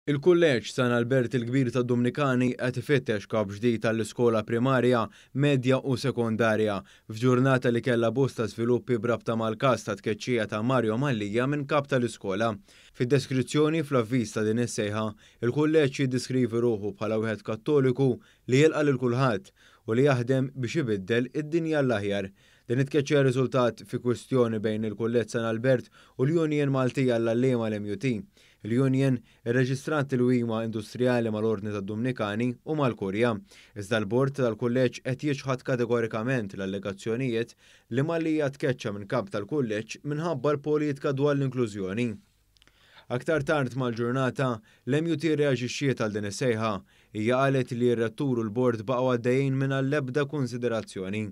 Il-Kulleġġ San Albert il-Kbir tad-Dumnikani qed ifittex kap ġdid għall-iskola primarja, medja u sekondarja f'ġurnata li kellha bosta żviluppi b'rabta mal-każ ta' tkeċċija ta' Mario Mallia minn kap tal-iskola. Fid-deskrizzjoni fl-avviż ta' din is-sejħa, il-Kulleġġ jiddiskrivi ruħu bħala wieħed Kattoliku li jilqa' lil kulħadd u li jaħdem biex ibiddel id-dinja għall-aħjar. Din it-tkeċċija rriżultat fi kwistjoni bejn il-Kulleġġ San Albert u l-Union Maltija għall-Għalliema l-MUT. Il-Union irreġistrat tilwima industrijali mal-Ordni tad-Dumnikani u mal-Kurja. Iżda l-Bord tal-Kulleġġ qed jiċħad kategorikament l-allegazzjonijiet li Mallia tkeċċa minn kap tal-Kulleġġ minħabba l-politika dwar l-inklużjoni. Aktar tard mal-ġurnata, l-MUT rreaġixxiet għal din is-sejħa. Hija qalet li r-Rettur u l-Bord baqgħu għaddejjin mingħajr l-ebda kunsiderazzjoni.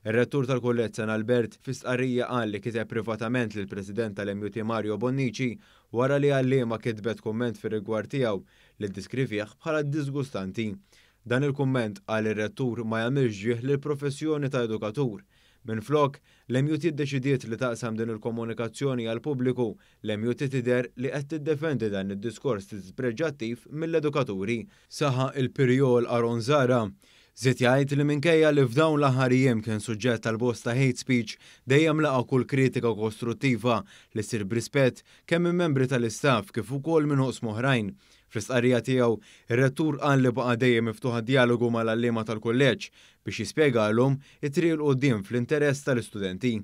Ir-Rettur tal-Kulleġġ San Albert fi stqarrija qal li kiteb privatament lill-President tal-MUT Mario Bonnici wara li għalliema kitbet kumment fir-rigward tiegħu li ddiskrivih bħala diżgustanti. Dan il-kumment, qal ir-Rettur, ma jagħmilx ġieħ lill-professjoni ta' edukatur. Minflok, l-MUT ddeċidiet li taqsam din il-komunikazzjoni għall-pubbliku, l-MUT tidher li qed tiddefendi dan id-diskors dispreġġattiv mill-edukaturi, saħaq il-Pirjol Aaron Zahra. Żied jgħid li minkejja li f'dawn l-aħħar jiem kien suġġett għal bosta hate speech, dejjem laqa' kull kritika kostruttiva li ssir b'rispett kemm minn membri tal-istaff kif ukoll minn oqsma oħrajn. Fl-istqarrija tiegħu, ir-Rettur qal li baqa' dejjem miftuħ għad-djalogu mal-għalliema tal-kulleġġ biex jispjegalhom it-triq 'il quddiem fl-interess tal-istudenti.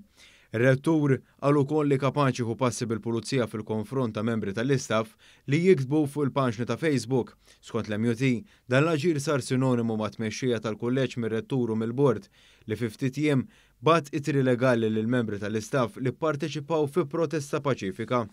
Ir-Rettur qal ukoll li kapaċi jieħu passi bil-pulizija fil-konfront ta' membri tal-istaff li jiktbu fuq il-paġni ta' Facebook. Skont l-MUT, dan l-aġir sar sinonimu mat-tmexxija tal-kulleġġ mir-Rettur u mill-Bord li fi ftit jiem bagħat ittri legali lill-membri tal-istaff li pparteċipaw fi protesta paċifika.